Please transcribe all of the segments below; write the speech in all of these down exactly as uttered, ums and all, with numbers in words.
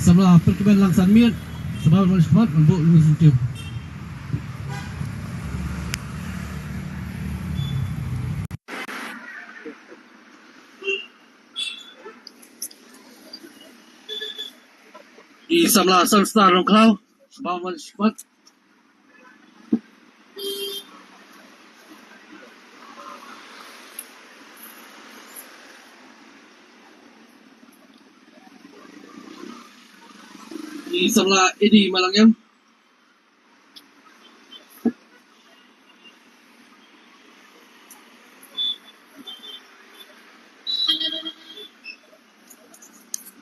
Samla Pyrkmen Langsan Miet, sngewbha wan shakhmat ban buh lynti syntiew. I samla Sunstar Nongkhlaw, sngewbha wan shakhmat. I samla Eddie Malangyam.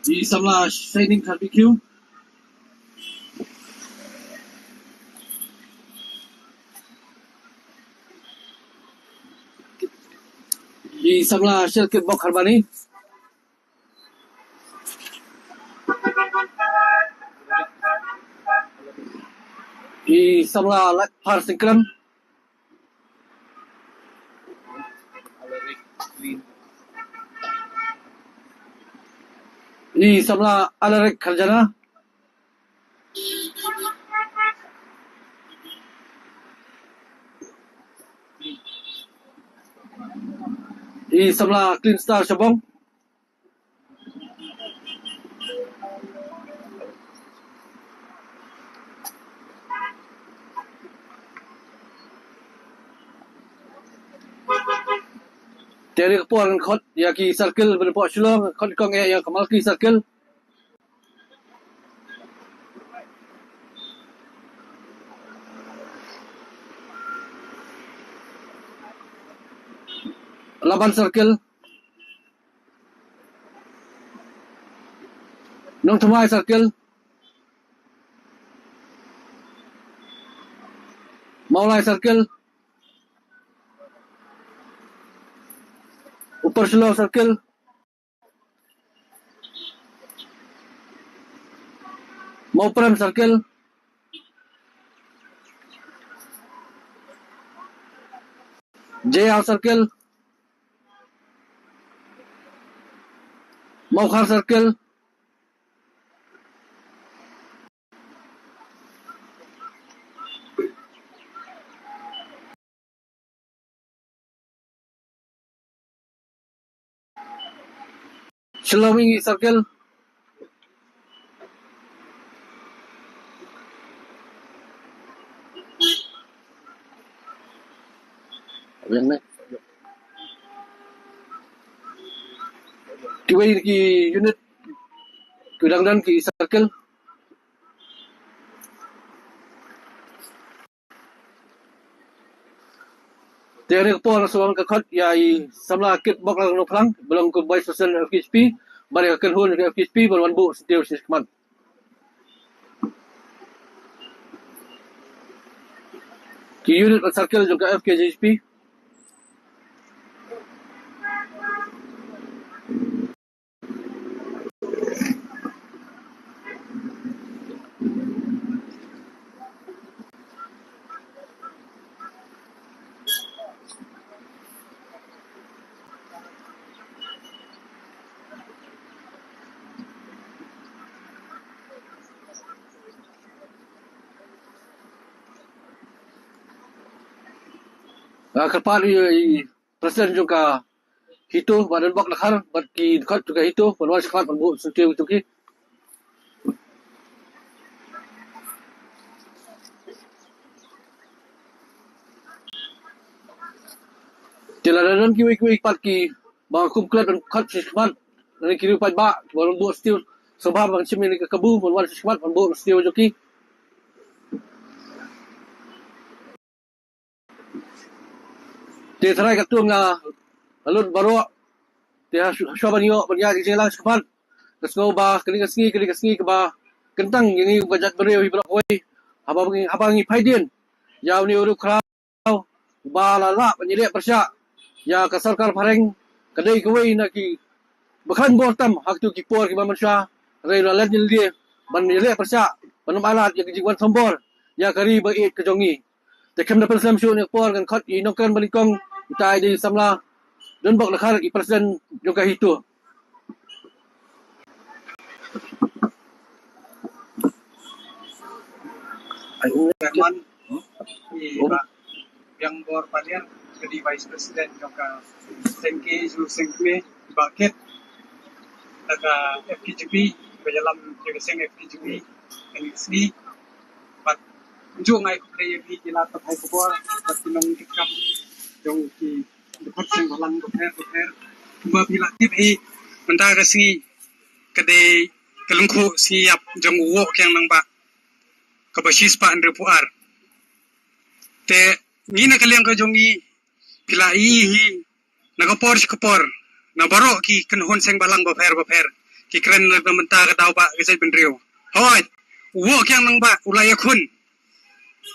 I samla Shining Kharbi Kiew. I samla Shelkit Bok Harbani. I samla Lakpar Singkram. I samla Alaric Kharjana. I samla Clean Star Shabong. Te ha kane ka por ngan khot ïa ki circle ban poi Shillong, khot kong ïa, ïa ka Malki Circle. Laban Circle. Nongthymmai Circle. Mawlai Circle. Upper Shillong Circle. Mawprem Circle. Jaiaw Circle. Mawkhar Circle. Shillong Circle. Kiwei ki unit, ki dang don ki circle. Te ha kane ka por nga sngewbha ban khot ïa i samla Kitbok Langnophlang, ba long ka Vice President F K J P, bad ïa ka kynhun ka F K J P ban wan buh syntiew shakhmat. Ki unit bad circle jong ka F K J P. Ah, kyrpad ïa i President jong ka HITO, ba don bok dkhar, bad ki dkhot jong ka HITO, ban wan shakhmat ban buh syntiew ïa ki. Te lada don kiwei kiwei pat kiba kum klet ban khot shakhmat, lane ki riew paidbah kiba wan buh syntiew, sngewbha ban shim ïa ka kabu ban wan shakhmat ban buh syntiew jong ki. Te tharai katto nga la lut baroh. Te ha shuwa ban ïoh ban ïaid ka jingïalang shakhmat, nga sngew ba kane ka sngi, kane ka sngi kaba kyntang ïa ngi kum ka jaitbynriew hi baroh kawei. Haba ngi, haba ngi phai dien ïa une u riewkhraw uba la lah ban ïaleh pyrshah ïa ka sorkar phareng, ka dei kawei na kiba khlaiñ bor tam ha kito ki por kiba mynshuwa, hynrei u la len ïalade ban ïaleh pyrshah, ban ym ailad ïa ka jingwan thombor ïa ka ri ba ïeit ka jong ngi. Te khlem da pynslem shuh, ha kane ka por ngan khot ïa i nongkren banyngkong, utai dei i samla Donbok Dkhar, i President jong ka HITO. Chairman, i Bah Biangbor Paliar, ka dei Vice President jong ka seng K S U seng kmie, i Bah Kit, na ka F K J P, ba ïalam ïa ka seng F K J P kane ka sngi. Bad kumjuh nga ai khublei ïa phi ki lad pathai khubor bad ki nongkitkam jong ki dkhot seng bhalang bapher bapher. Kumba phi la tip hi, mynta ka sngi ka dei ka lyngkhuh sngi ïap jong u Woh Kiang Nangbah kaba shispah hynriewphew ar. Te ngi na ka liang ka jong ngi, phi la ïohi hi, na ka por sha ka por, na baroh ki kynhun seng bhalang bapher bapher ki kren na ka bynta ka daw bah ka jaitbynriew. Hooid, u Woh Kiang Nangbah u la ïakhun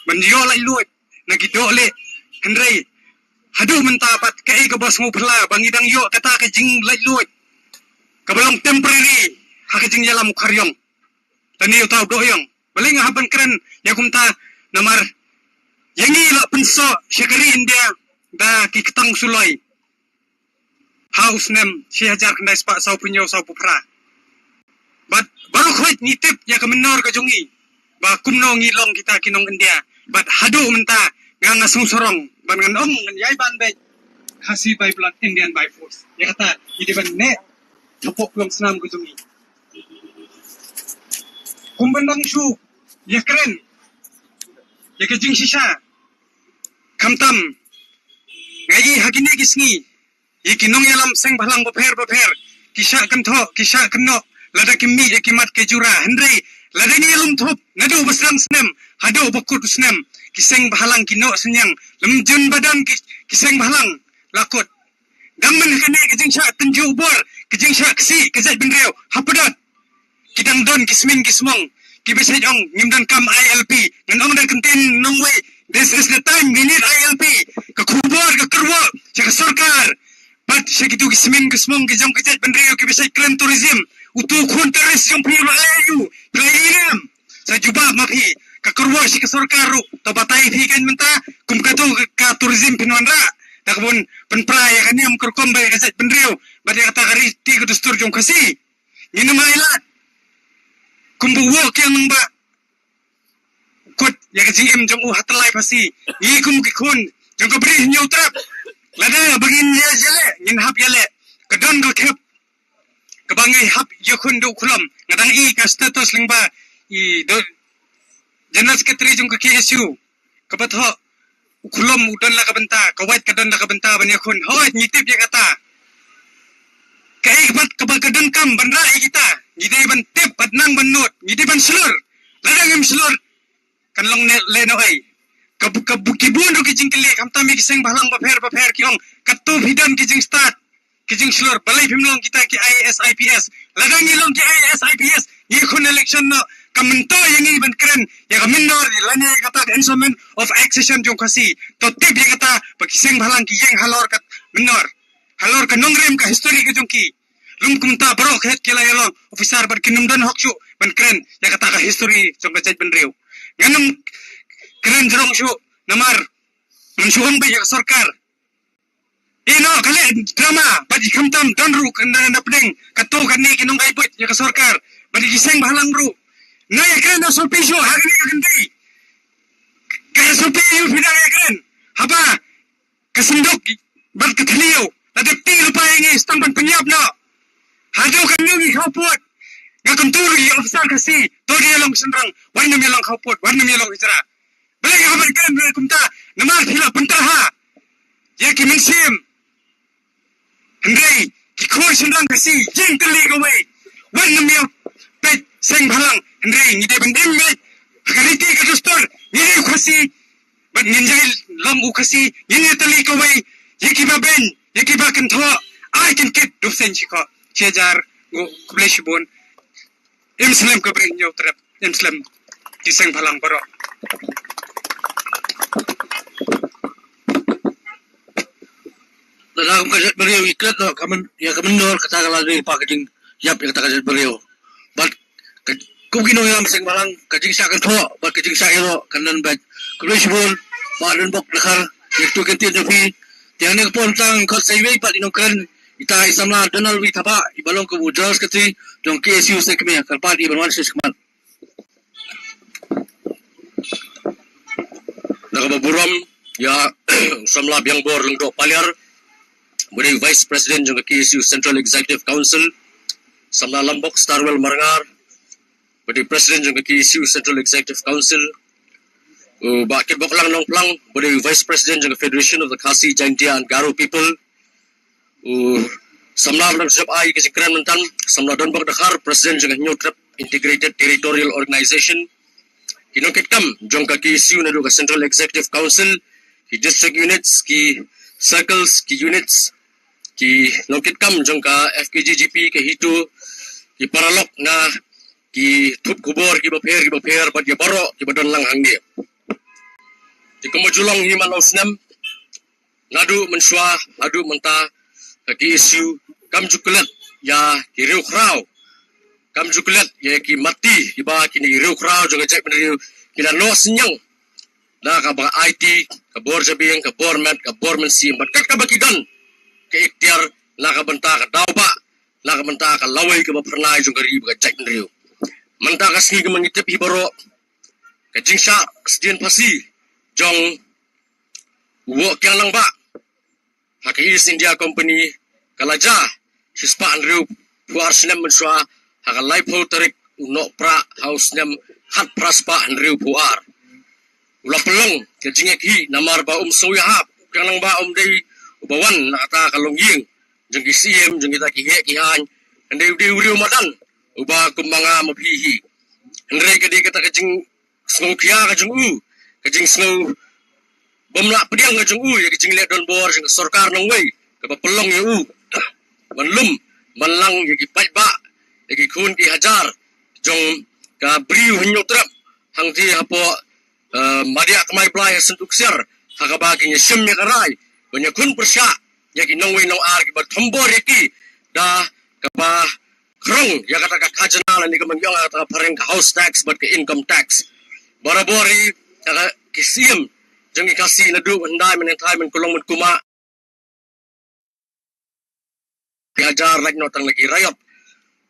ban ïoh laitluid na ki dohlieh, hynrei haduh mynta pat kaei kaba sngewphylla ba ngi dang ïoh kata ka jinglaitluid kaba long temporary ha ka jingïalam u Khariong lane uta u Dohïong. Balei nga hap ban kren ïa kumta? Namar ïa ngi la pynsoh sha ka ri India da ki ktang suloi ha u snem shi hajar khyndai spah sawphew hynñiew sawphew phra. Bad baroh khoit ngi tip ïa ka mynnor ka jong ngi ba kumno ngi long kita ki nong India. Bad haduh mynta nga, nga sngewsarong bad ngan ong, ngan ïai ban beit, Khasi by blood, Indian by force. Ïa kata ngi dei ban neh hapoh pynlong snam ka jong ngi. Kum ban dang shu ïakren ïa ka jingshisha, khamtam nga ïohi ha kine ki sngi ïa ki nongïalam seng bhalang bapher bapher ki shah kynthoh, ki shah kynnoh, lada kim mih ïa ki mat ki jura. Hynrei lada ngi lum thup naduh ba sdang snem haduh ba kut u snem, ki seng bhalang ki noh synñiang. Lymjun ba don ki, ki seng bhalang la kut. Dang mynta kane ka jingshah tynjuh bor, ka jingshah ksih ka jaitbynriew, hapdeng ki dang don ki smin ki smong, kiba shait ong ngim donkam I L P. Ngan ong da ka ktien nongwei, this is the time we need I L P. Ka khubor ka kyrwoh sha ka sorkar bad sha kitu ki smin ki smong ki jong ka jaitbynriew kiba shait kren tourism. Utu u khun tourist jong phi u la leh aïu? Phi la ïa i lem? Sa jubab ma phi. Ka kyrwoh sha ka sorkar ruh, to batai phi kan mynta kum katu ka, ka tourism phin wanrah da kaba pynpra ïa ka niam ka rukom bad ïa ka jaitbynriew bad ïa kata ka riti ka dustur jong Khasi. Ngin ym ailad. Kumba u Woh Kiang Nangbah u kut ïa ka jingim jong u ha tylli phasi, ngi kum ki khun jong ka Bri Hynñiewtrep, lada ba ngin ïa ïaleh, ngin hap ïaleh. Ka don ka khep kaba ngi hap ïakhun da u Khlom. Nga dang i ka status lyngba i do General Secretary jong ka K S U, kaba thoh u Khlom u don la ka bynta, ka Wait ka don la ka bynta ban ïakhun. Hooid, ngi tip ïa kata. Kaei kaba, kaba ka donkam ban rah ïa kita, ngi dei ban tip bad nang ban nud, ngi dei ban shlur. Lada ngim shlur, kan long ne lehnohei. Ka bu-, ka bu-, ki bun ruh ki jingkylli, khamtam ïa ki seng bhalang bapher bapher ki ong, katto phi don ki jingstad, ki jingshlur, balei phim long kita ki I A S, I P S? Lada ngi long ki I A S, I P S, ngi khun election noh. Ka myntoi ïa ngi ban kren ïa ka mynnor lane ïa kata ka instrument of accession jong Khasi. To tip ïa kata ba ki seng bhalang ki ïeng halor ka mynnor, halor ka nongrim, ka history ka jong ki. Lum kumta baroh ka het ki la ïa long officer bad kin ym don hok shuh ban kren ïa kata ka history jong ka jaitbynriew. Ngan ym kren jrong shuh namar ngan shu ong beit ïa ka sorkar. Ino ka leh drama bad i khamtam don ruh ka na, na pdeng kato kane ki nongai buit ïa ka sorkar bad i ki seng bhalang ruh. Nai kren na S O P shuh ha kane ka kynti. Ka S O P ïa phi dang ïa kren haba ka synduk bad ka thliew la dep ti lypa ïa ngi, stang ban pynïap noh. Haduh katno ngi khawpud. Nga kyntu ruh ïa officer Khasi, to da ïa long shynrang, wat nym ïa long khawpud, wat nym ïa long hijra. Balei nga hap ban kren kumta? Namar phi la pyntarha ïa ki mynsiem. Hynrei ki khun shynrang Khasi ïeng tylli kawei. Wat nym ïa peit seng bhalang, hynrei ngi dei ban im beit ha ka riti ka dustur. Ngi dei u Khasi bad ngin ïai long u Khasi, ngin ïa tylli kawei. Ïa kiba beiñ, ïa kiba kynthoh, ai kin kit dub seiñ shikhoh. Shi hajar nguh, khublei shibun. Im slem ka Bri Hynñiewtrep, im slem ki seng bhalang baroh. Lada kum ka jaitbynriew i klet noh ka myn-, ïa ka mynnor, kata ka la dei pat ka jingïap ïa kata ka jaitbynriew. Bad ka, kum ki nongïalam seng bhalang, ka jingshah kynthoh bad ka jingshah ïaroh kan don beit. Khublei shibun Bah Donbok Dkhar ïa kito ki kyntien jong phi. Te hangne ka por mynta ngan khot sa iwei pat i nongkren, ita i samla Donald W Thabah, iba long kum u General Secretary jong K S U seng kmie, kyrpad ïa i ban wan sha khmat. Ba burom ïa u samla Biangbor Lyngdoh Paliar, ba dei Vice President jong ka K S U Central Executive Council, samla Lambok Starwell Marngar, ba dei President jong ka K S U Central Executive Council, u Bah Kitboklang Nongplang, ba dei Vice President jong ka Federation of the Khasi Jaintia and Garo People, u samla ba dang sngap ai ka jingkren mynta, samla Donbok Dkhar, President jong ka Hynñiewtrep Integrated Territorial Organization, ki nongkitkam jong ka K S U naduh ka Central Executive Council, ki district units, ki circles, ki units, ki nongkitkam jong ka F K J G P, ka HITO, ki paralok na ki thup khubor kiba pher kiba pher, bad ïa baroh kiba don lang hangne. Te kumba ju long hi man la u snem, naduh mynshuwa haduh mynta, ka K S U kam ju klet ïa ki riewkhraw, kam ju klet ïa ki matti, kiba kine ki riewkhraw jong ka jaitbynriew ki la noh synñiang da kaba aiti, ka bor jabieng, ka bor met, ka bor mynsiem, bad kat kaba ki don ka iktiar na ka bynta ka daw bah, na ka bynta ka lawei kaba phyrnai jong ka ri bad ka jaitbynriew. Mynta ka sngi kumba ngi tip hi baroh, ka jingshah sdien phasi jong u Woh Kiang Nangbah ha ka East India Company ka la jia shispah hynriewphew ar snem mynshuwa, ha ka laiphew tarik u Nohprah ha u snem khatphra spah hynriewphew ar. U la pynlong ka jingeh hi namar ba um sngew ïahap. U Kiang Nangbah um dei uba wan na kata ka longïing jong ki siem, jong kita ki heh ki haiñ, hynrei u dei u riew madan uba kum ma nga ma phi hi. Hynrei ka dei kata ka jing sngewkhia ka jong u, ka jingsngew bym lah pdiang ka jong u ïa ka jingleh donbor jong ka sorkar nongwei kaba pynlong ïa u ban lum ban lang ïa ki paidbah, ïa ki khun ki hajar jong ka Bri u Hynñiewtrep hangtei hapoh, eh, Madiah Kmai Blai ha Syntuksiar, ha kaba kin ïashim ïa ka rai ban ïakhun pyrshah ïa ki nongwei nongar kiba thombor ïa ki da kaba khrong ïa kata ka khajna lane ka mynjong ïa kata ka phareng ka house tax bad ka income tax. Barabor hi ka, ka ki siem jong ki Khasi naduh hyndai mynhyndai mynkulong mynkumah ki hajar lait noh tang na ki raiot.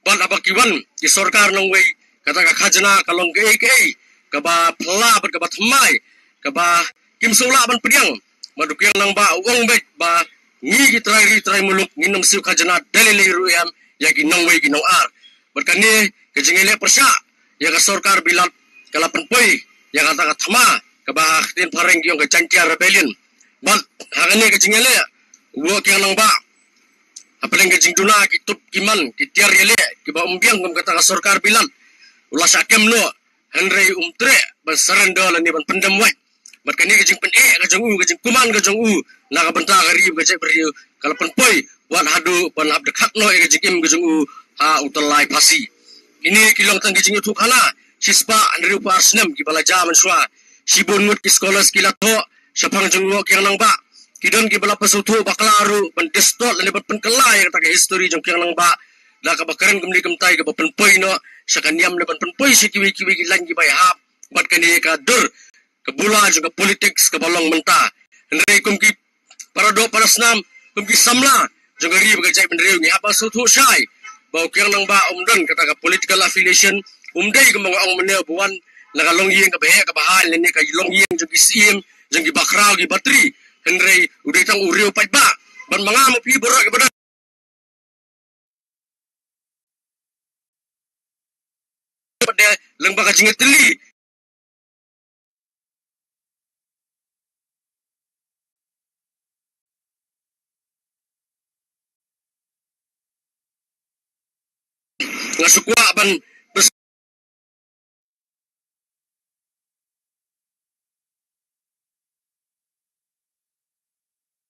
Bad haba ki wan ki sorkar nongwei, kata ka khajna ka long kaei kaei kaba phylla bad kaba thymmai, kaba kim sngewlah ban pdiang. Bad u Kiang Nangbah u ong beit ba ngi ki trai ri trai muluk ngin ym siew khajna da lei lei ruh em ïa ki nongwei ki nongar. Bad kane ka jingïaleh pyrshah ïa ka sorkar Bilat ka la pynpoi ïa kata ka thma kaba ha ka ktien phareng ki ong ka Jaintia Rebellion. Bad ha kane ka jingïaleh u Woh Kiang Nangbah, hapdeng ka jingduna ki tut ki man, ki tiar ïaleh kiba um biang kum kata ka sorkar Bilat, u la shah kem noh, hynrei um treh ban surrender lane ban pyndem wait. Bad kane ka jingpyneh ka jong u, ka jingkuman ka jong u na ka bynta ka ri bad ka jaitbynriew ka la pynpoi wat haduh ban hap da khak noh ïa ka jingim ka jong u ha u tyllai phasi. Kine ki long tang ki jingïathuhkhana shispah hynriewphew ar snem kiba la jia mynshuwa. Shibun ngut ki scholars ki la thoh shaphang jong u Woh Kiang Nangbah. Ki don kiba la pynsngewthuh bakla ruh ban distort lane ban pynkylla ïa kata ka history jong u Kiang Nangbah da kaba kren kumne kumtai, kaba pynpoi noh sha ka niam lane ban pynpoi sha kiwei kiwei ki lain kiba ïahap bad kane ka dur ka bula jong ka politics kaba long mynta. Hynrei kum ki para doh para snam, kum ki samla jong ka ri bad ka jaitbynriew, ngi hap ban sngewthuh shai ba u Kiang Nangbah um don kata ka political affiliation, um dei kumba nga ong mynne uba wan na ka longïing kaba heh kaba haiñ lane ka longïing jong ki siem, jong ki bakhraw ki batri. Hynrei u dei tang u riew paidbah. Bad ma nga ma phi baroh kiba don pat de lyngba ka jingïatylli. Nga shu kwah ban pys-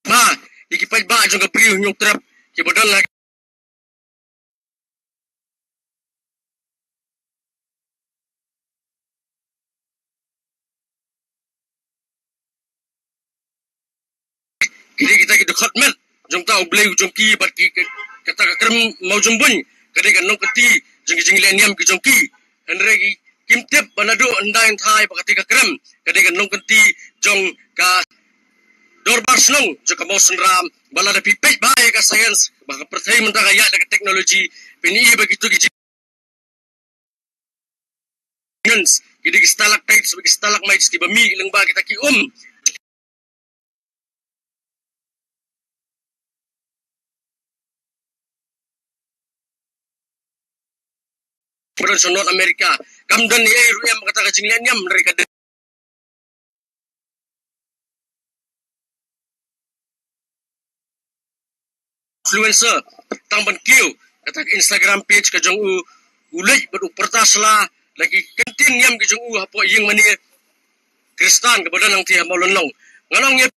ha ïa ki paidbah jong ka Bri u Hynñiewtrep kiba don ha ki dei kita ki dkhot met jong uta U Blei u jong ki bad ki, ki, kata ka krem mawjymbuiñ ka dei ka nongkynti jong ki jingleh niam ki jong ki. Hynrei ki, kim tip ba naduh hyndai hynthai ba kata ka krem ka dei ka nongkynti jong ka dorbar shnong jong ka Mawsynram. Ba lada phi peit bha ïa ka science, ba ka pyrthei mynta ka ïaid da ka technology, phin ïohi ba kito ki jing- ki dei ki stalactites bad ki stalagmites kiba mih lyngba kita ki um ba don sha North America. Kam don ei ruh em kata ka jingleh niam, hynrei ka dei influencer, tang ban kiew kata ka Instagram page ka jong u, u leit bad u pyrta sla la ki kyntien niam ki jong u hapoh ïing mane Khristan kaba don hangtei ha Mawlynnong. Ngan ong ïa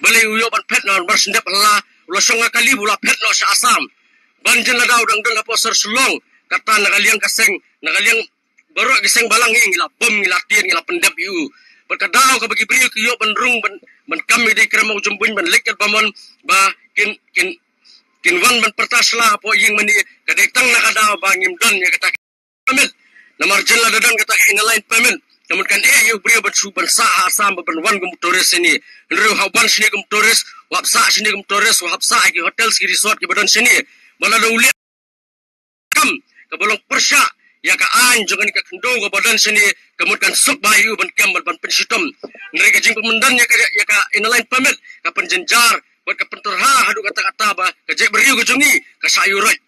balei u ïoh ban phet noh, ban sngewdep ha la, u la shong ha kali, u la phet noh sha Assam. Ban jin lada u dang don hapoh sor Shillong, kata na ka liang ka seng, na ka liang baroh ki seng balang, ngi la bom, ngi la tied, ngi la pyndep ïa u. Bad ka daw kaba ki briew ki ïoh ban rung, ban, ban kam ïa ka dei krem u jumbuin, ban leit kat ba mon, ba kin, kin, kin wan ban pyrta sla hapoh ïing mane, ka dei tang na ka daw ba ngim don ïa kata permit. Namar jin lada don kata ka Inner Line Permit, ka mut kan eh ïa u briew ban shu ban sah ha Assam ban wan kum tourist shane. Hynrei u hap wan shane kum tourist, u hap sah shane kum tourist, u hap sah ha ki hotels, ki resort kiba don shane. Ba lada u leh kam kaba long pyrshah ïa ka aiñ jong kane ka khyndew kaba don shane, ka mut kan suk bha ïa u ban kem, ban, ban pynshitom. Hynrei ka jingpynmyndan ïa ka, ïa ka Inner Line Permit ka pynjynjar bad ka pyntyrha haduh katta katta ba ka jaitbynriew ka jong ngi ka shah ïuh roit.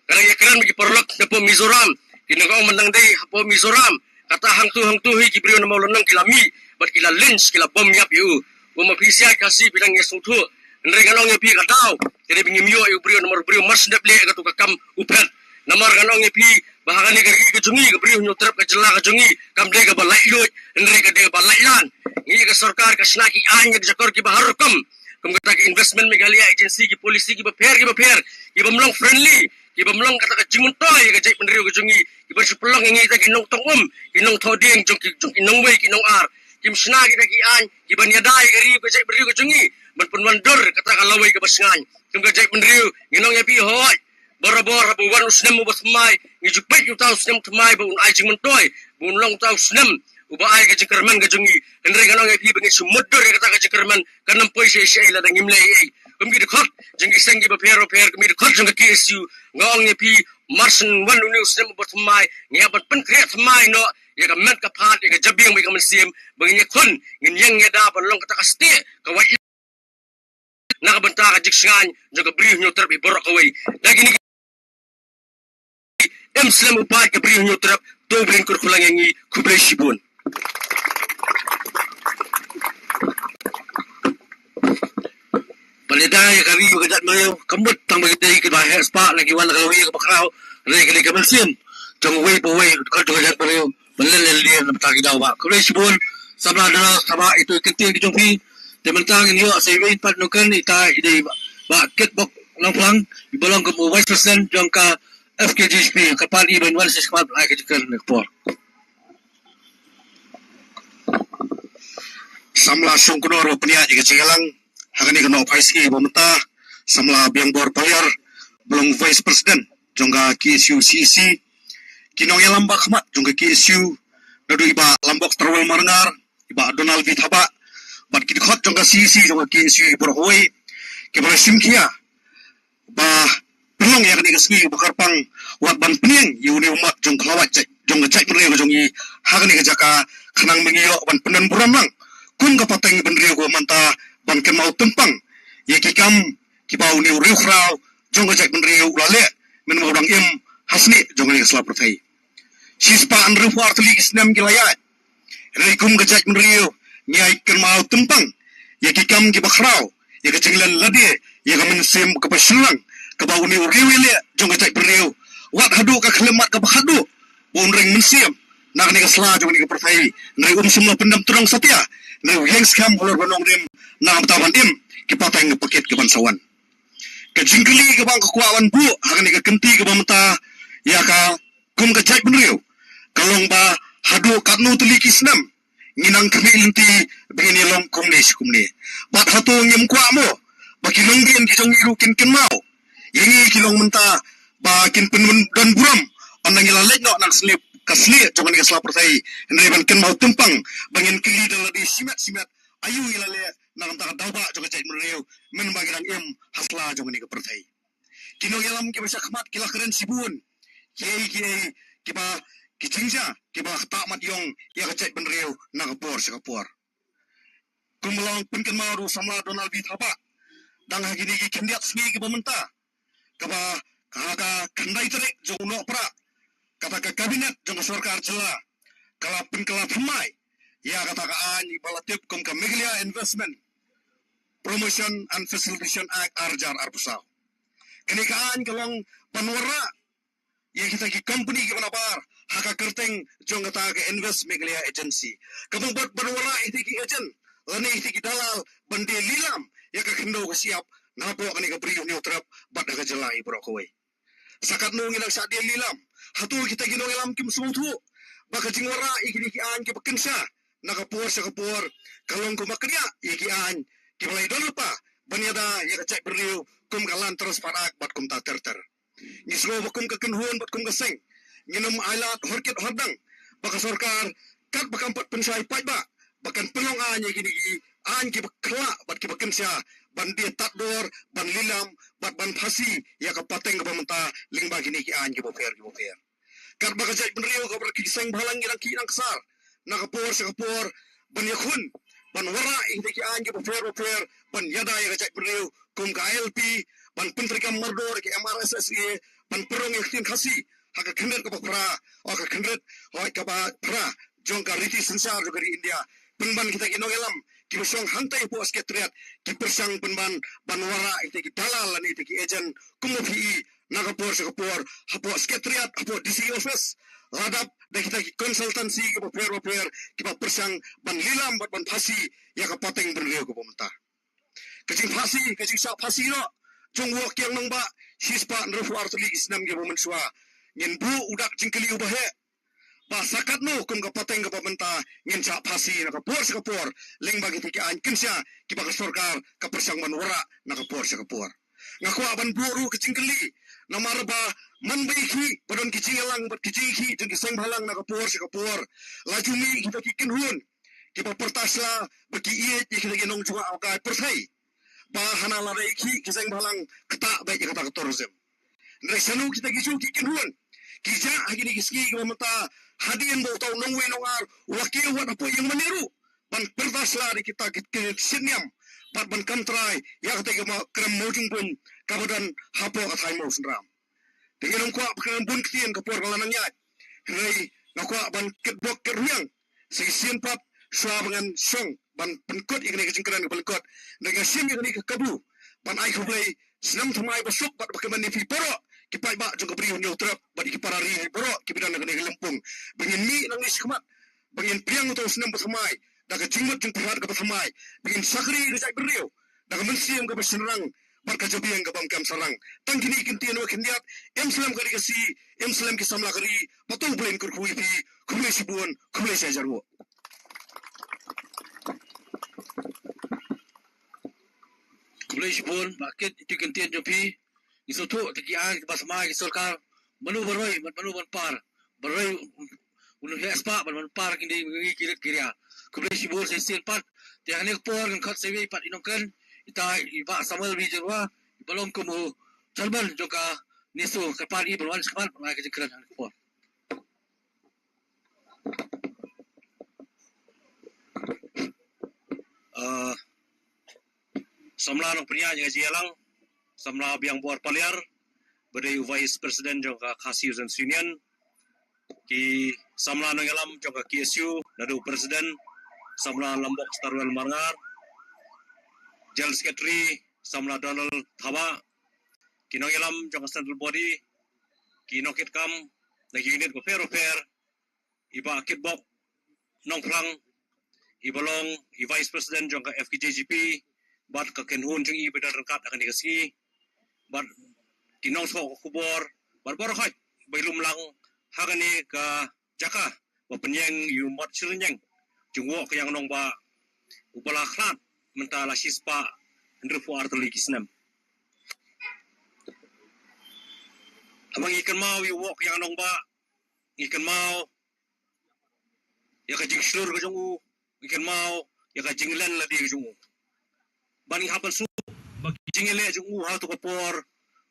Ka dang ïakren bad ki paralok hapoh Mizoram. Ki nongong mynta dei hapoh Mizoram, kata hangtu hangtu hi ki briew na Mawlynnong ki la mih bad ki la lynch, ki la bom ïap ïa u. Ba ma phi sha Khasi phi dang ïasngewthuh. Hynrei ngan ong ïa phi ka daw ka dei ba ngim ïoh ïa u briew, namar u briew mar sngewdep leh ïa katu ka kam u phet. Namar ngan ong ïa phi ba ha kane ka ri ka jong ngi, ka Bri Hynñiewtrep, ka jylla ka jong ngi, kam dei kaba laitluid, hynrei ka dei kaba laitlan. Ngi ïa ka sorkar ka shna ki aiñ ïa ka jakor kiba har rukom, kum kata ka Investment Meghalaya Agency, ki policy kiba pher kiba pher, kiba ym long friendly, kiba ym long kata ka jingmyntoi ïa ka jaitbynriew ka jong ngi, kiba shu pynlong ïa ngi kita ki nongtong um, ki nongthoh dieng jong ki, jong ki nongwei ki nongar. Kim shna kita ki aiñ kiban ïada ïa ka ri ka jaitbynriew ka jong ngi ban pynwandur kata ka lawei kaba shngaiñ. Kum ka jaitbynriew ngi ong ïa phi, hooid, barabor haba wan u snem uba thymmai ngi ju peit ïa uta u snem thymmai ba un ai jingmyntoi, ba un long uta u snem uba ai ka jingkyrmen ka jong ngi. Hynrei ngan ong ïa phi ba ngin shu mutdur ïa kata ka jingkyrmen, kan ym poi shaei shaei lada ngim leh ei ei. Kum ki dkhot jong ki seng kiba pher bapher, kum ki dkhot jong ka K S U, nga ong ïa phi, mar shen wan une u snem uba thymmai, ngi hap ban pynkhreh thymmai noh ïa ka met ka phad, ïa ka jabieng bad ïa ka mynsiem, ba ngin ïakhun, ngin ïeng ïada ban long kata ka stieh ka wait na ka bynta ka jingshngaiñ jong ka Bri Hynñiewtrep ïa baroh kawei. Da kine ki em slem u paid ka Bri Hynñiewtrep, to U Blei un kyrkhu lang ïa ngi. Khublei shibun. Ba lada ïa ka ri bad ka jaitbynriew, ka mut tang ba ki dei kiba heh spah, la ki wan la ka lawei kaba khraw, hynrei ka dei ka mynsiem jong uwei pa uwei, ka jong ka jaitbynriew ban len len lien na bynta ki daw ba. Khublei shibun samla Donald Thabah, ïa ito i kyntien ki jong phi. Te mynta ngin ïoh sa iwei pat nongkren, ita i dei Bah Kitbok Nongphlang, iba long kum u Vice President jong ka F K J G P, ka party ban wan sha khmat ai ka jingkren na ka por. Samla Shongknor ba pynïaid ïa ka jingïalang ha kane ka nongphai sngi ba mynta, samla Biangbor Paliar, ba long Vice President jong ka K S U C E C, ki nongïalam ba khmat jong ka K S U, naduh i Bah Lambok Tarwel Marngar, i Bah Donald V Thabah, bad ki dkhot jong ka C E C jong ka K S U, i baroh kawei kiba la shim khia ba pynlong ïa kane ka sngi ba kyrpang, wat ban pynïeng ïa une u mat jong ka lawei jait, jong ka jaitbynriew ka jong ngi ha kane ka jaka, khnang ba ngi ïoh ban pyndon burom lang kum ka pateng bynriew ka mynta, ban kynmaw tympang ïa ki kam kiba une u riewkhraw jong ka jaitbynriew u la leh mynba u dang im ha snieh jong kane ka sla pyrthei. Shispah hynriewphew ar tylli ki snem ki la ïaid, hynrei kum ka jaitbynriew ngi ïai kynmaw tympang ïa ki kam kiba khraw, ïa ka jinglen lade, ïa ka mynsiem kaba shynrang kaba une u riew ïaleh jong ka jaitbynriew. Wat haduh ka khyllipmat kaba khatduh ba un reng mynsiem na kane ka sla jong kane ka pyrthei, hynrei um shym la pyndem tyrong satia, hynrei u ïeng skhem halor ba nongrim na ka bynta ban im ki pateng ki pakit kiban sa wan. Ka jingkylli kaba nga kwah ban buh ha kane ka kynti kaba mynta ïa ka kum ka jaitbynriew ka long ba haduh katno tylli ki snem ngi nang khmih lynti ba ngin ïalong kumne shi kumne? Bad hato ngim kwah mo ba ki longdien ki jong ngi ruh kin kynmaw ïa ngi ki long mynta, ba kin pyndon burom ynda ngi la leit noh na ka snieh, ka snieh jong kane ka sla pyrthei, hynrei ban kynmaw tympang ba ngin kylli da lade shimet shimet, aïu i la leh na ka bynta ka daw ba jong ka jaitbynriew mynba ngi dang im ha sla jong kane ka pyrthei? Ki nongïalam kiba shah khmat ki la kren shibun kiei kiei kiba, ki jingjia kiba ktah mat ïong ïa ka jaitbynriew na ka por sha ka por. Kumba long pynkynmaw da u samla Donald V Thabah, dang ha kine ki khyndiat sngi kiba mynta, kaba ka khyndai tarik jong u Nohprah, kata ka cabinet jong ka sorkar jylla ka la pynkylla thymmai ïa kata ka aiñ ba la tip kum ka Meghalaya Investment Promotion and Facilitation Act ar hajar arphew saw. Kane ka aiñ ka long ban wanrah ïa kita ki company kiba nabar ha ka kyrteng jong kata ka Invest Meghalaya Agency. Kaba mut ban wanrah ïa kita ki agent lane ïa kita ki dalal ban die lilam ïa ka khyndew ka shyiap na hapoh kane ka Bri u Hynñiewtrep bad ha ka jylla hi baroh kawei. Sa katno ngi nang shah die lilam? Hato kita ki nongïalam kim sngewthuh ba ka jingwanrah ïa kine ki aiñ kiba kynsha na ka por sha ka por ka long kumba kynriah ïa ki aiñ kiba la ïadon lypa ban ïada ïa ka jaitbynriew kum ka Land Transfer Act bad kumta ter ter? Ngi sngew ba kum ka kynhun bad kum ka seng ngin ym ailad horkit hordang ba ka sorkar katba kam pat pynshai paidbah ba kan pynlong aiñ ïa kine ki aiñ kiba khlah bad kiba kynsha ban die tad dor, ban lilam bad ban phasi ïa ka pateng kaba mynta lyngba kine ki aiñ kiba pher kiba pher. Katba ka jaitbynriew kaba ki seng bhalang ki dang khih dang ksar na ka por sha ka por ban ïakhun ban wanrah ïa kita ki aiñ kiba pher ba pher ban ïada ïa ka jaitbynriew kum ka I L P, ban pyntreikam mardor ïa ka M R S S A, ban pynrung ïa ka ktien Khasi ha ka khynrit kaba phra, ha ka khynrit hoi kaba phra jong ka riti synshar jong ka ri India. Pynban kita ki nongïalam kiba shong hangtai hapoh Secretariat ki pyrshang pynban ban wanrah ïa kita ki dalal lane ïa kita ki agent kumba phi i na ka por sha ka por hapoh Secretariat, hapoh D C office, la dap da kita ki consultancy kiba pher ba pher kiba pyrshang ban lilam bad ban phasi ïa ka pateng bynriew kaba mynta. Ka jingphasi, ka jingshah phasi noh jong u Woh Kiang Nangbah shispah hynriewphew ar tylli ki snem kiba mynshuwa, ngin buh u dak jingkylli uba heh ba sa katno kum ka pateng kaba mynta ngin shah phasi na ka por sha ka por lyngba kita ki aiñ kynsha kiba ka sorkar ka pyrshang ban wanrah na ka por sha ka por. Nga kwah ban buh ruh ka jingkylli namar ba man ba ïakhih ba don ki jingïalang bad ki jingïakhih jong ki seng bhalang na ka por sha ka por, la ju mih kita ki kynhun kiba pyrta sla ba ki ïeit ïa kita ki nongjngoh awkai pyrthei ba hana lada ïakhih ki seng bhalang ktah beit ïa kata ka tourism. Hynrei shano kita ki ju ki kynhun ki jah ha kine ki sngi kiba mynta hadien ba uta u nongwei nongar u la kiew wat hapoh ïing mane ruh ban pyrta sla da kita ki, ki shitniam bad ban kam trai ïa kata ka krem mawjyngbun kaba don hapoh ka thaiñ Mawsynram. Te ngin ym kwah ba kan bun ktien ka por ka la nang ïaid. Hynrei nga kwah ban kitbok kitrwiang shisien pat shuwa ba ngan shong ban pynkut ïa kane ka jingkren kaba lyngkot. Hynrei nga shim ïa kane ka kabu ban ai khublei snem thymmai ba suk bad ba kmen ïa phi baroh ki paidbah jong ka Bri u Hynñiewtrep bad ïa ki para ri baroh kiba don ha kane ka lympung ba ngin mih nangne shakhmat ba ngin pdiang uta u snem ba thymmai da ka jingmut jingpyrkhat kaba thymmai, ba ngin shakri ïa ka jaitbynriew da ka mynsiem kaba shynrang bad ka jabieng kaba ym kem sarang. Tang kine ki kyntien ba khyndiat, im slem ka ri Khasi, im slem ki samla ka ri, bad to U Blei un kyrkhu ïa phi. Khublei shibun, khublei shihajar nguh. Khublei shibun Bah Kit, ïa ki kyntien jong phi. Ngi sngewthuh te ki aiñ kiba thymmai ki sorkar, mano ban roi bad mano ban par, ban roi un heh spah bad ban par ki dei ngi ki rit ki ria. Khublei shibun shisien pat. Te ha kane ka por ngan khot sha iwei pat i nongkren, ita i Bah Samuel B. Jyrwa, iba long kum u chairman jong ka NESO, kyrpad ïa i ban wan shakhmat ban ai ka jingkren ha kane ka por. Ah, samla nongpynïaid ïa ka jingïalang, samla Biangbor Paliar, ba dei u Vice President jong ka Khasi Students' Union, ki samla nongïalam jong ka K S U, naduh President, samla Lambok Starwell Marngar, General Secretary, samla Donald Thabah, ki nongïalam jong ka Central Body, ki nongkitkam na ki unit bapher bapher, i Bah Kitbok Nongphlang, iba long i Vice President jong ka F K J G P, bad ka kynhun jong i ba don ryngkat ha kane ka sngi, bad ki nongthoh ka khubor, bad baroh khoit ba i lum lang ha kane ka jaka ba pynïeng ïa u mot shyrñiang jong u Woh Kiang Nangbah uba la khlad mynta la shispah hynriewphew ar tylli ki snem. Haba ngi kynmaw ïa u Woh Kiang Nangbah, ngi kynmaw ïa ka jingshlur ka jong u, ngi kynmaw ïa ka jinglen lade ka jong u. Bad ngi hap ban sngewthuh ba ka jingïaleh jong u ha kato ka por,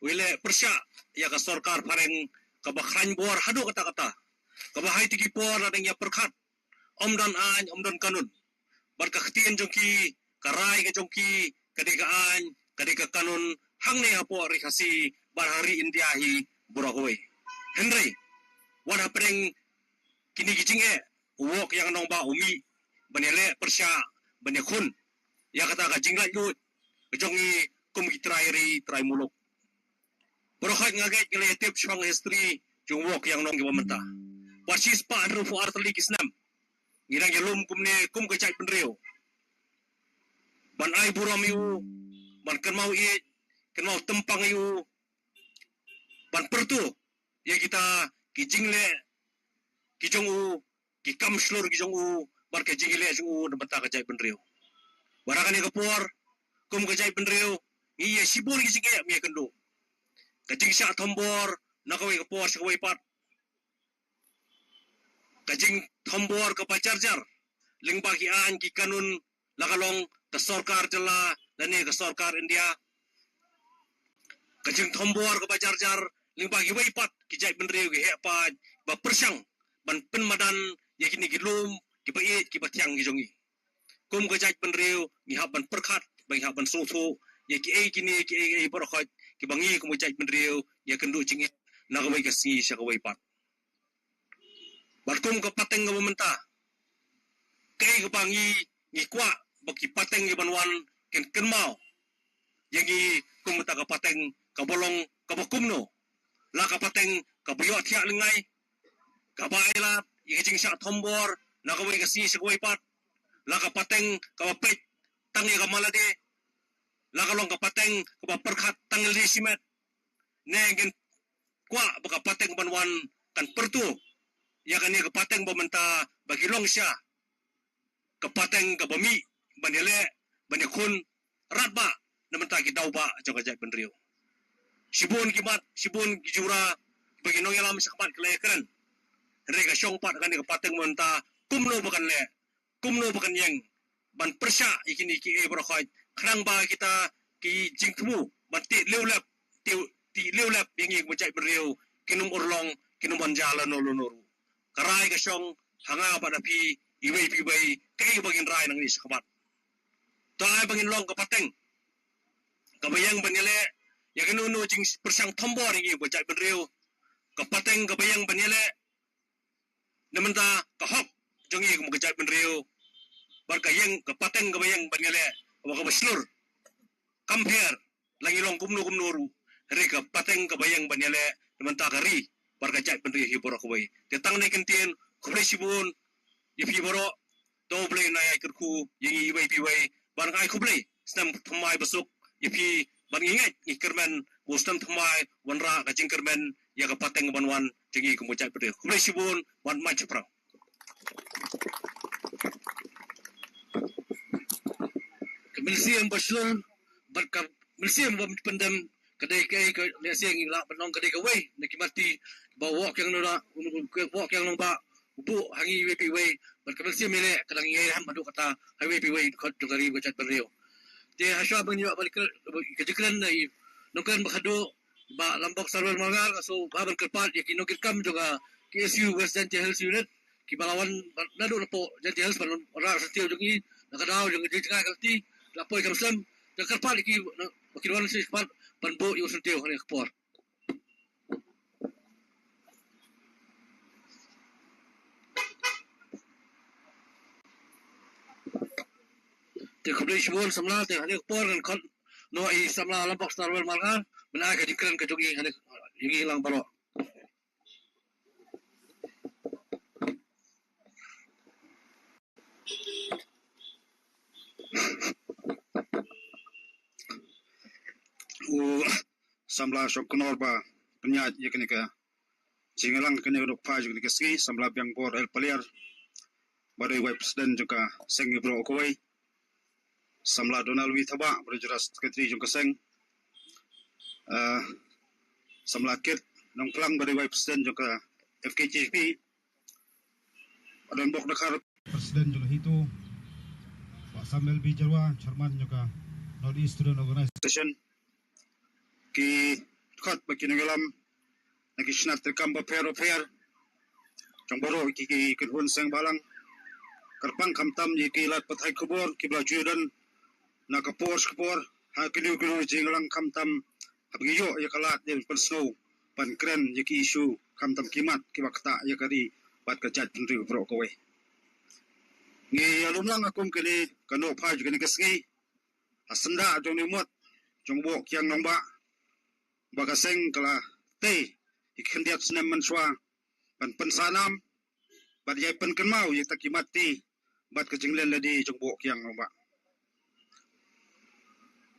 u ïaleh pyrshah ïa ka sorkar phareng kaba khlaiñ bor haduh katta katta, kaba ha kito ki por la dang ïa pyrkhat, ym don aiñ, ym don kanun. Bad ka ktien jong ki, ka rai ka jong ki, ka dei ka aiñ, ka dei ka kanun, hangne hapoh ri Khasi bad ha ri India hi baroh kawei. Hynrei wat hapdeng kine ki jingeh, u wok ïa nga nongbah u mih ban ïaleh pyrshah, ban ïakhun ïa kata ka jinglaitluid ka jong ngi kum ki trai ri trai muluk. Baroh khoit nga ngeit ngi la ïa tip shaphang history jong u wok ïa nga nongbah mynta. Wat shispah hynriewphew ar tylli ki snem ngi dang ïalum kumne kum ka jaitbynriew, ban ai burom ïa u, ban kynmaw ïeit, kynmaw tympang ïa u, ban pyrto ïa kita ki jingleh ki jong u, ki kam shlur ki jong u, bad ka jingïaleh jong u na bynta ka jaitbynriew. Bad ha kane ka por kum ka jaitbynriew ngi ïa shibun ki jingeh, ngi ïa kynduh ka jingshah thombor na kawei ka por sha kawei pat, ka jingthombor kaba jar jar lyngba ki aiñ ki kanun, la ka long ka sorkar jylla lane ka sorkar India. Ka jingthombor kaba jar jar lyngba kiwei pat ki jaitbynriew ki heh paid ba pyrshang ban pynmadan ïa kine ki lum kiba ïeit kiba thiang ki jong ngi. Kum ka jaitbynriew ngi hap ban pyrkhat, ba ngi hap ban sngewthuh ïa kiei kine kiei kiei baroh khoit kiba ngi kum ka jaitbynriew ngi ïa kynduh jingeh na kawei ka sngi sha kawei pat. Bad kum ka pateng kaba mynta, kaei kaba ngi, ngi kwah ba ki pateng kiban wan kin kynmaw ïa ngi kum kata ka pateng kaba long kaba kumno? La ka pateng kaba ïohthiah lyngngai, kaba ai lad ïa ka jingshah thombor na kawei ka sngi sha kawei pat? La ka pateng kaba peit tang ïa ka malade? La ka long ka pateng kaba pyrkhat tang ïa lade shimet? Ne ngin kwah ba ka pateng ban wan kan pyrto ïa kane ka pateng ba mynta ba ki long sha ka pateng kaba mih ban ïaleh, ban ïakhun radbah na bynta ki daw bah jong ka jaitbynriew? Shibun ki mat, shibun ki jura ba ki nongïalam shakhmat ki la ïakren. Hynrei ka shong pat kane ka pateng mynta kumno ba kan leh, kumno ba kan ïeng ban pyrshah ïa kine kiei baroh khoit, khnang ba kita ki jingthmu ban tih liewlep, tih, tih liewlep ïa ngi kum ka jaitbynriew kin ym urlong, kin ym ban jia lano lano ruh. Ka rai ka shong ha nga bad ha phi iwei pa iwei, kaei ba ngin rai nangne shakhmat. To ai ba ngin long ka pateng kaba ïeng ban ïaleh ïa kano kano jingpyrshang thombor ïa ngi kum ka jaitbynriew. Ka pateng kaba ïeng ban ïaleh na bynta ka hok jong ngi kum ka jaitbynriew. Bad ka ïeng, ka pateng kaba ïeng ban ïaleh kaba, kaba shlur. Kam pher la ngi long kumno kumno ruh, hynrei ka pateng kaba ïeng ban ïaleh na bynta ka ri bad ka jaitbynriew hi baroh kawei. Te tang ne kyntien, khublei shibun ïa phi baroh. To U Blei un ai kyrkhu ïa ngi iwei pa iwei. Bad nga ai khublei snem thymmai basuk ïa phi, bad ngi ngeit ngi kyrmen ba u snem thymmai wanrah ka jingkyrmen ïa ka pateng ban wan jong ngi kum ka jaitbynriew. Khublei shibun, wan mai shaphrang. Ka mynsiem ba shlur bad ka mynsiem ba pyndem ka dei kaei ka lehse ngi lah ban ong ka dei kawei na ki mati ba u wok ïa nga nongbah, u wok ïa nga nongbah u buh ha ngi iwei pa iwei. Bad ka mynsiem ïaleh ka dang ïaiham haduh katta ha iwei pa iwei dkhot jong ka ri bad ka jaitbynriew. Te hashwa ban ïoh ban ka jingkren na i nongkren ba khadduh, Bah Lambok Sarwel Malngar, nga sngewbha ban kyrpad ïa ki nongkitkam jong ka K S U West Jaintia Hills Unit kiba la wan naduh napoh Jaintia Hills ban wanrah syntiew jong ngi na ka daw jong ka jingjngai ka lynti, la poi kam slem. Te kyrpad ïa ki ba kin wan sngewbha ban buh ïa u syntiew ha kane ka por. Te khublei shibun samla, te ha kane ka por ngan khot noh ïa i samla Lambok Sarwel Malngar ban ai ka jingkren ka jong i ha kane, ïa ngi lang baroh. U samla Shongknor ba pynïaid ïa kane ka jingïalang, kane ka dok phai jong kane ka sngi, samla Biangbor L Paliar, ba dei vice president jong ka seng ngi baroh kawei, samla Donald Wi Thabah, ba dei general secretary jong ka seng, eh, samla Kit Nongklang, ba dei vice president jong ka F K J P, ba don bok Dkhar, president jong ka HITO, Bah Samuel B Jyrwa, chairman jong ka North East Student Organization, ki dkhot bad ki nongïalam na ki shnat treikam bapher bapher jong baroh ki, ki kynhun seng balang, kyrpang khamtam ïa ki lad pathai khubor kiba la ju don na ka por sha ka por ha kino kino jingïalang, khamtam haba ngi ïoh ïa ka lad ïa pynsngew ban kren ïa ki issue khamtam ki mat kiba ktah ïa ka ri bad ka jaitbynriew baroh kawei. Ngi ïalum lang ha kum kane ka nohphai jong kane ka sngi ha syndah jong une u mot jong u Boh Kiang Nangbah ba ka seng ka la tei ïa ki khyndiat snem mynshuwa ban pynsah nam bad ïai pynkynmaw ïa kita ki mat ti bad ka jingleh lade jong u Boh Kiang Nangbah.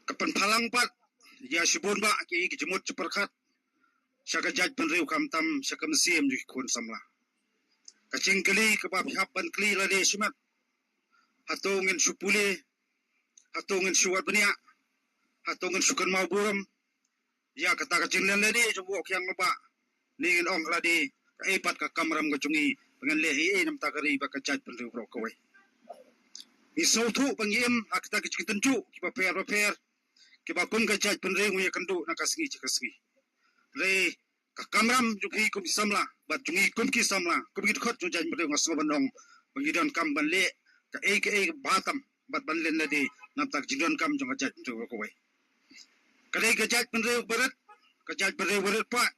Ka pynphalang pat ïa shibun bah ki, ki jingmut jingpyrkhat sha ka jaitbynriew khamtam sha ka mynsiem jong ki khun samla. Ka jingkylli kaba phi hap ban kylli lade shimet, hato ngin shu pule, hato ngin shu wad bniah, hato ngin shu kynmaw burom ïa kata ka jingleh lade jong u Boh Kiang Nangbah? Ne ngin ong lade kaei pat ka kamram ka jong ngi ba ngin leh ei ei na bynta ka ri bad ka jaitbynriew baroh kawei? Ngi sngewthuh ba ngi im ha kita ki jingtynjuh kiba pher bapher kiba kum ka jaitbynriew ngi ïakynduh na ka sngi sha ka sngi. Hynrei ka kamram jong phi kum ki samla bad jong ngi kum ki samla, kum ki dkhot jong jaitbynriew, nga sngew ban ong ba ngi donkam ban leh kaei kaei ba tam bad ban leh lade na bynta ka jingdonkam jong ka jaitbynriew baroh kawei. Ka dei ka jaitbynriew barit, ka jaitbynriew barit pat.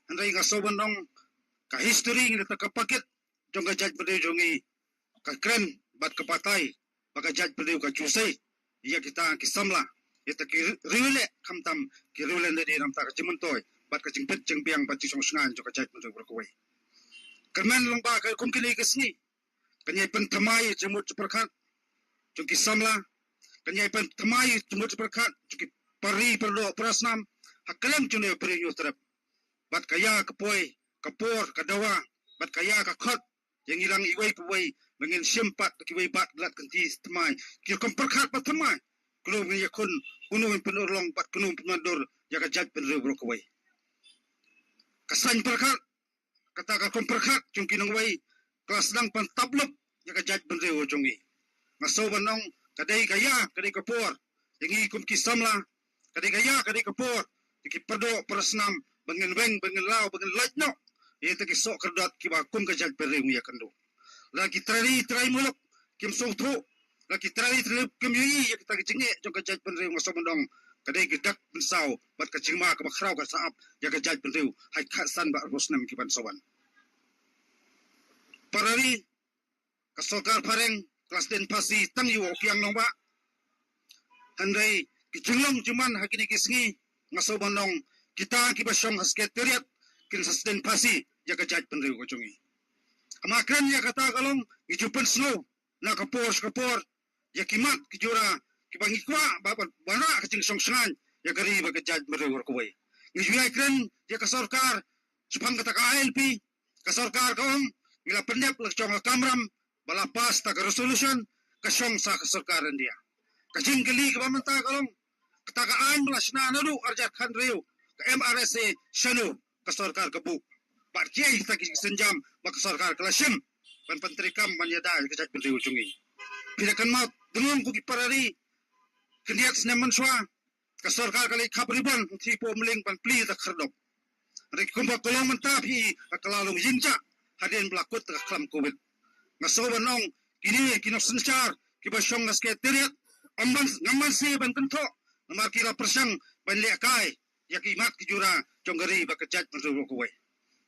Hynrei nga sngew ban ong ka history ngi da ta ka pakit jong ka jaitbynriew jong ngi ka kren bad ka batai ba ka jaitbynriew ka ju sei ïa kita ki samla, ïa kita ki riewleh khamtam ki riewleh lade na bynta ka jingmyntoi bad ka jingbit jingbiang bad jingshongshngaiñ jong ka jaitbynriew baroh kawei. Kyrmen long ba ka kum kine ki sngi kan ïai pynthymmai ïa jingmut jingpyrkhat jong ki samla, kan ïai pynthymmai ïa jingmut jingpyrkhat jong ki para ri para doh para snam ha kylleng jong une u Bri Hynñiewtrep. Bad ka ïa ka poi ka por ka dawa bad ka ïa ka khot ïa ngi lang iwei pa iwei ba ngin shim pat da kiwei pat lad kynti thymmai, ki rukom pyrkhat ba thymmai, kumno ngin ïakhun, kumno ngin pynurlong bad kumno ngin pynwandur ïa ka jaitbynriew baroh kawei. Ka saiñ pyrkhat, kata ka rukom pyrkhat jong ki nongwei ka la sdang ban tap lup ïa ka jaitbynriew jong ngi. Nga sngew ban ong ka dei ka ïa, ka dei ka por ïa ngi kum ki samla, ka dei ka ïa, ka dei ka por ïa ki para doh para snam ba ngin weng, ba ngin law, ba ngin lait noh ïa kita ki soh kyrdoh kiba kum ka jaitbynriew ngi ïakynduh. Lada ki trai ri trai muluk kim sngewthuh, lada ki trai ri trai muluk kim ïohi ïa kita ki jingeh jong ka jaitbynriew, nga sngew ban ong ka dei ka dak pynsaw bad ka jingma kaba khraw ka sah ap ïa ka jaitbynriew ha ki khatsan bad arphew snem ki ban sa wan. Para ri, ka sorkar phareng ka la sdien phasi tang ïa u Kiang Nangbah. Hynrei ki jinglong jingman ha kine ki sngi, nga sngew ban ong kita kiba shong ha Secretariat kin sa sdien phasi ïa ka jaitbynriew ka jong ngi. Haba kren ïa kata ka long ngi ju pynsngew na ka por sha ka por ïa ki mat ki jura kiba ngi kwah ba, ba, ba wanrah ka jingshongshngaiñ ïa ka ri bad ka jaitbynriew baroh kawei. Ngi ju ïai kren ïa ka sorkar shaphang kata ka I L P, ka sorkar ka ong ngi la pyndep la ka jong ka kamram ba la pass ta ka resolution ka shong sa ka sorkar India. Ka jingkylli kaba mynta ka long kata ka aiñ ba la shna naduh arhajar khathynriew ka M R S A shano ka sorkar ka buh? Bad kiei kita ki sienjam ba ka sorkar ka la shim ban pyntreikam ban ïada ïa ka jaitbynriew jong ngi? Phi da kynmaw dungong ko ki para ri, khyndiat snem mynshuwa ka sorkar ka la khap ribon, thie poh mling ban plie da khyrdop. Hynrei kumba ka long mynta phi i ka la long ïing jah hadien ba la kut da ka khlam Covid. Nga sngew ban ong kine ki nongsynshar kiba shong na Secretariat, ym ban, ngam ban sngewbha ban kynthoh namar ki la pyrshang ban lehkai ïa ki mat ki jura jong ka ri bad ka jaitbynriew baroh kawei.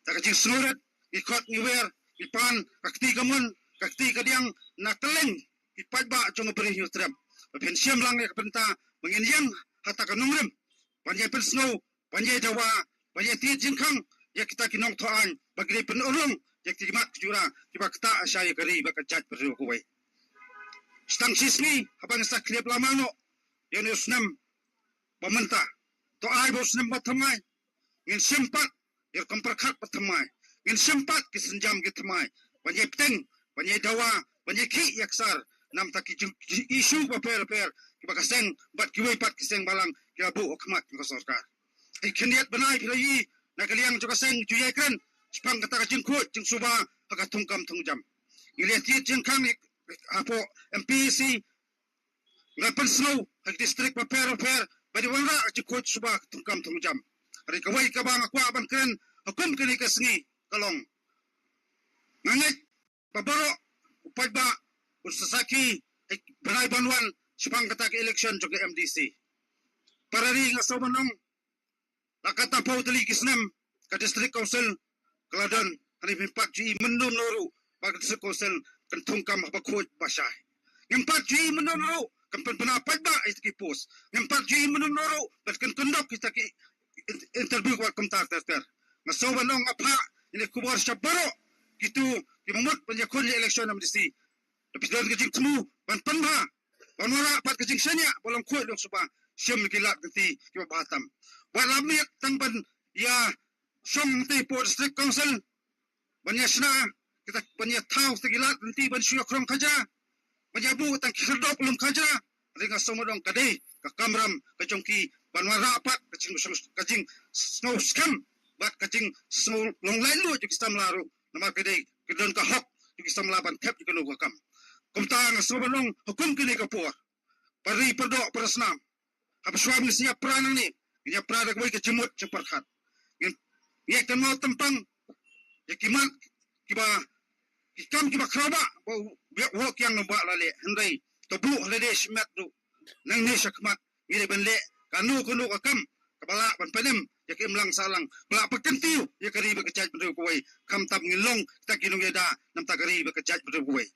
Da ka jingsngewrit ngi khot ngi wer ngi pan ka kti ka mon ka kti ka diang na kylleng ki paidbah jong ka Bri Hynñiewtrep ba phin shim lang ïa ka bynta ba ngin ïeng ha kata ka nongrim ban ïai pynsngew, ban ïai dawa, ban ïai tied jingkhang ïa kita ki nongthoh aiñ ba ki dei pynurlong ïa ki mat ki jura kiba ktah sha ïa ka ri bad ka jaitbynriew kawei. Shi tang shi sngi haba ngin sa khlieh lamang noh ïa une u snem ba mynta, to ai ba u snem ba thymmai ngin shim pat ïa ka rukom pyrkhat ba thymmai, ngin shim pat ki sienjam ki thymmai ban ïai bteng, ban ïai dawa, ban ïai khih ïa ka sar na bynta ki jing, ki issue bapher bapher kiba ka seng bad kiwei pat ki seng balang ki la buh ha khmat ka sorkar. Ki khyndiat bnai phi la ïohi na ka liang jong ka seng ju ïai kren shaphang kata ka jingkhuid jingsuba ha ka thungkam thungjam. Ngi la ïai tied jingkhang hapoh M P A C, ngi la pynsngew ha ki district bapher bapher ba dei wanrah ka jingkhuid suba ka thungkam thungjam. Hynrei kawei kaba nga kwah ban kren ha kum kane ka sngi ka long nga ngeit ba baroh u paidbah un sa sakhi ha ki bnai ban wan shaphang kata ka election jong ka M D C. Para ri, nga sngew ban ong la ka ta phew tylli ki snem ka District Council ka la don, hynrei ngim pat ju i mynno mynno ruh ba ka District Council kan thung kam haba khuid ba shai. Ngim pat ju i mynno mynno ruh kan pynbna paidbah ïa ki post. Ngim pat ju i mynno mynno ruh ban kan conduct kita ki in- interview wat kumta ter ter. Nga sngew ban ong nga phah ïa ine i khubor sha baroh kito kiba mut ban ïakhun ïa election M D C. Te phi don ka jingthmu ban pynbha, ban wanrah pat ka jingshaniah ba long khuid long suba, shim ki lad ki lynti kiba bha tam. Wat la miet tang ban ïa shong te por District Council, ban ïa shna kita, ban ïa thaw kita ki lad ki lynti ban shu ïa khrong khajra, ban ïa buh tang ki khyrdop lum khajra. Hynrei nga sngew ban ong ka dei ka kamram ka jong ki ban wanrah pat ka jingsngew, ka jingsngew skhem bad ka jingsngew long laitluid jong ki samla ruh. Namar ka dei ka don ka hok jong ki samla ban thep ïa kano ka kam. Kumta nga sngew ban ong ha kum kine ka por, para ri para doh para snam, haba shuwa ngin sa ïa pra nangne, ngin ïa pra da kawei ka jingmut jingpyrkhat. Ngin ïa kynmaw tympang ïa ki mat kiba, ki kam kiba khraw bah ba u Woh Kiang Nangbah u la leh, hynrei to buh ha lade shimet ruh, nangne sha khmat ngi dei ban leh kano kano ka kam kaba lah ban pynim ïa ka imlang sahlang, ba lah ban kyntiew ïa ka ri bad ka jaitbynriew kawei. Khamtam ngin long kita ki nongïada na bynta ka ri bad ka jaitbynriew kawei.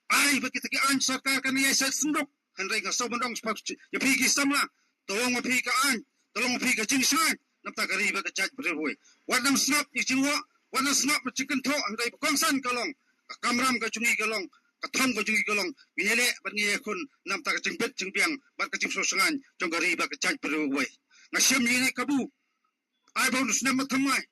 Ai ba kita ki aiñ sorkar kan ïai set synduk, hynrei nga sngew ban ong sha phi, ïa phi ki samla, to long ma phi ka aiñ, to long ma phi ka jingshngaiñ na bynta ka ri bad ka jaitbynriew kawei. Wat nang sngap ïa ka jingwoh, wat nang sngap ïa ka jingkynthoh, hynrei ba kongsan ka long, ka kamram ka jong ngi ka long, ka thong ka jong ngi ka long, ngin ïaleh bad ngin ïakhun na bynta ka jingbit jingbiang bad ka jingsngewshngaiñ jong ka ri bad ka jaitbynriew kawei. Nga shim ïa ine i kabu, ai ba u snem ba thymmai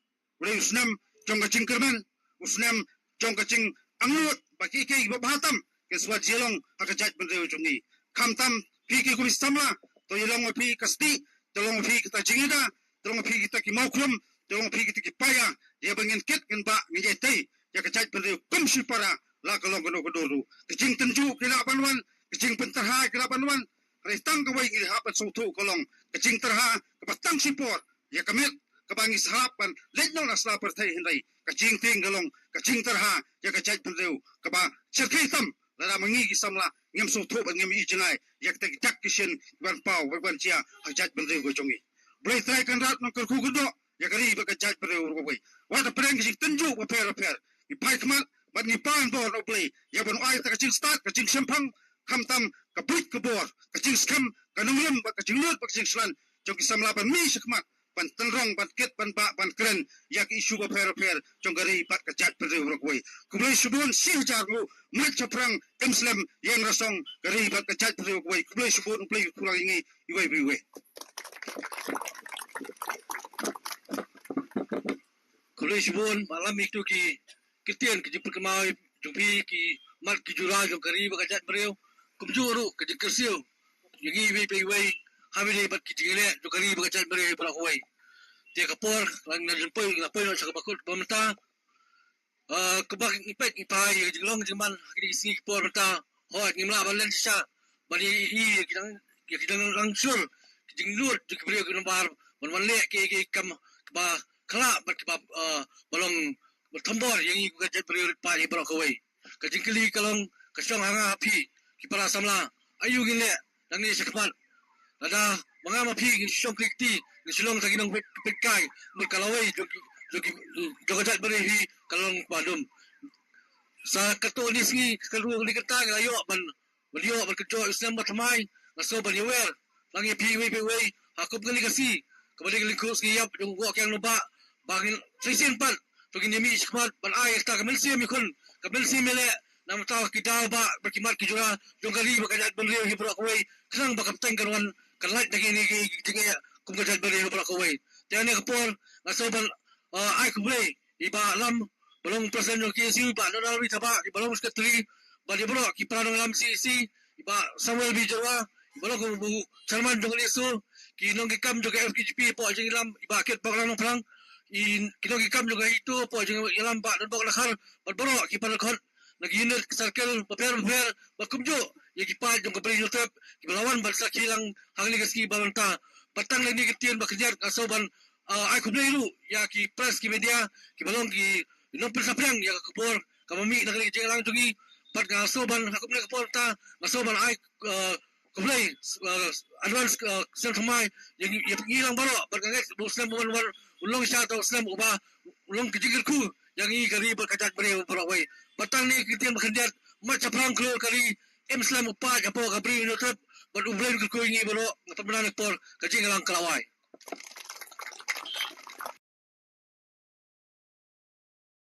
u dei u snem jong ka jingkyrmen, u snem jong ka jingangnud ba kiei kiei kiba bha tam kin sa ïalong ha ka jaitbynriew jong ngi. Khamtam phi ki kum ki samla, to ïalong ma phi ka stieh, to long ma phi kita ki jingïada, to long ma phi kita ki mawkhrum, to long ma phi kita ki paia, ïa ba ngin kit ngin bah ngin ïai tei ïa ka jaitbynriew kum shipara, la ka long kano ka dur ruh. Ka jingtynjuh ki lah ban wan, ka jingpyntyrha ki lah ban wan, hynrei tang kawei ngi hap ban sngewthuh ka long ka jingtyrha kaba tang shipor ïa ka met kaba ngi sa hap ban leit noh na sla pyrthei, hynrei ka jingtieng ka long ka jingtyrha ïa ka jaitbynriew kaba shyrkhei tam. Lada ma ngi ki samla ngim sngewthuh bad ngim ïohi jngai ïa kita ki dak ki shin kiban paw bad ban jia ha ka jaitbynriew ka jong ngi, U Blei Trai Kynrad un kyrkhu kyrdoh ïa ka ri bad ka jaitbynriew ruh kawei. Wat hapdeng ka jingtynjuh bapher bapher, ngi phai khmat bad ngi pan bor na U Blei ïa ban ai ta ka jingstad ka jingshemphang, khamtam ka buit ka bor, ka jingskhem, ka nongrim bad ka jinglut bad ka jingshlan jong ki samla ban mih sha khmat ban tynrong, ban kit, ban bah, ban kren ïa ki issue bapher bapher jong ka ri bad ka jaitbynriew ruh kawei. Khublei shibun, shi hajar nguh, mait shaphrang, im slem, ïeng rasong ka ri bad ka jaitbynriew kawei. Khublei shibun, U Blei u kyrkhu lang ïa ngi iwei pa iwei. Khublei shibun, malam ïa kito ki ktien ki jingpynkynmaw jong phi ki mat ki jura jong ka ri bad ka jaitbynriew. Kumjuh ruh ka jingkyrsiew ïa ngi iwei pa iwei ha kaba ïadei bad ki jingïaleh jong ka ri bad ka jaitbynriew baroh kawei. Te ka por la nang poi, la poi noh sha kaba kut ba mynta. Ah, kaba ngi peit ngi phai ïa ka jinglong jingman ha kine ki sngi ki por mynta. Hooid, ngim lah ban len shisha ban ïa i ïa ki dang, ïa ki dang rangshur, ki jinglut jong ki briew ki nambar ban wan leh ki, ki kam kaba khlaiñ bad kiba, ah, ba long ba thombor ïa ngi kum ka jaitbynriew rit paid ïa baroh kawei. Ka jingkylli ka long, ka shong ha nga ha phi ki para samla, aïu ngin leh nangne sha khmat. Lada ma nga ma phi ngin shong kli kti, ngin shu long tang ki nongpeit, peit kai, mut ka lawei jong ki, jong ki, jong ka jaitbynriew hi ka long kaba dum. Sa katto katne sngi, katto katne kynta ngi la ïoh ban, ban ïoh ban kynjoh ïa u snem ba thymmai. Nga sngew ban ïawer lang ïa phi iwei pa iwei ha kum kane ka sngi kaba dei ka lyngkhuh sngi ïap jong u Woh Kiang Nangbah, ba ngin sa shisien pat to ngin ïa mih sha khmat ban ai kata ka mynsiem ïakhun, ka mynsiem ïaleh na bynta ki daw bah bad ki mat ki jura jong ka ri bad ka jaitbynriew hi baroh kawei, khnang ba ka bteng kan wan kan lait na kine ki jingeh kum ka jaitbynriew hi baroh kawei. Te ha kane ka por nga sngew ban, ah, ai khublei ïa i Bah Lam ba long president jong ka K S U, i Bah Donald Withabah ba long secretary, bad ïa baroh ki para nongïalam C E C, i Bah Samuel B Jyrwa ba long u chairman jong ka N S O, ki nongkitkam jong ka F K J P hapoh jingïalam, i Bah Kitbok Rangnongphrang, i, ki nongkitkam jong ka HITO hapoh jingïalam, Bah Donbok Dkhar, bad baroh ki para dkhot na ki unit, ki circle bapher bapher, bad kumjuh ïa ki paid jong ka Bri Hynñiewtrep kiba la wan ban sakhi lang ha kane ka sngi ba mynta. Bad tang lei kine ki ktien ba khyndiat nga sngew ban, ah, ai khublei ruh ïa ki press, ki media kiba long ki nongpynsaphriang ïa ka khubor kaba mih na kane ka jingïalang jong ngi. Bad nga sngew ban ha kane ka por mynta nga sngew ban ai, ah, khublei, uh, advance, uh, snem thymmai ïa ngi, ïa ngi lang baroh, bad nga ngeit ba u snem uban wan un long shisha uta u snem uba long ka jingkyrkhu ïa ngi ka ri bad ka jaitbynriew baroh kawei. Bad tang ne ki ktien ba khyndiat, mat shaphrang khlur ka ri, im slem u paid hapoh ka bri u Hynñiewtrep, bad U Blei un kyrkhu ïa ngi baroh. Nga pynbna na ka por ka jingïalang ka la wai.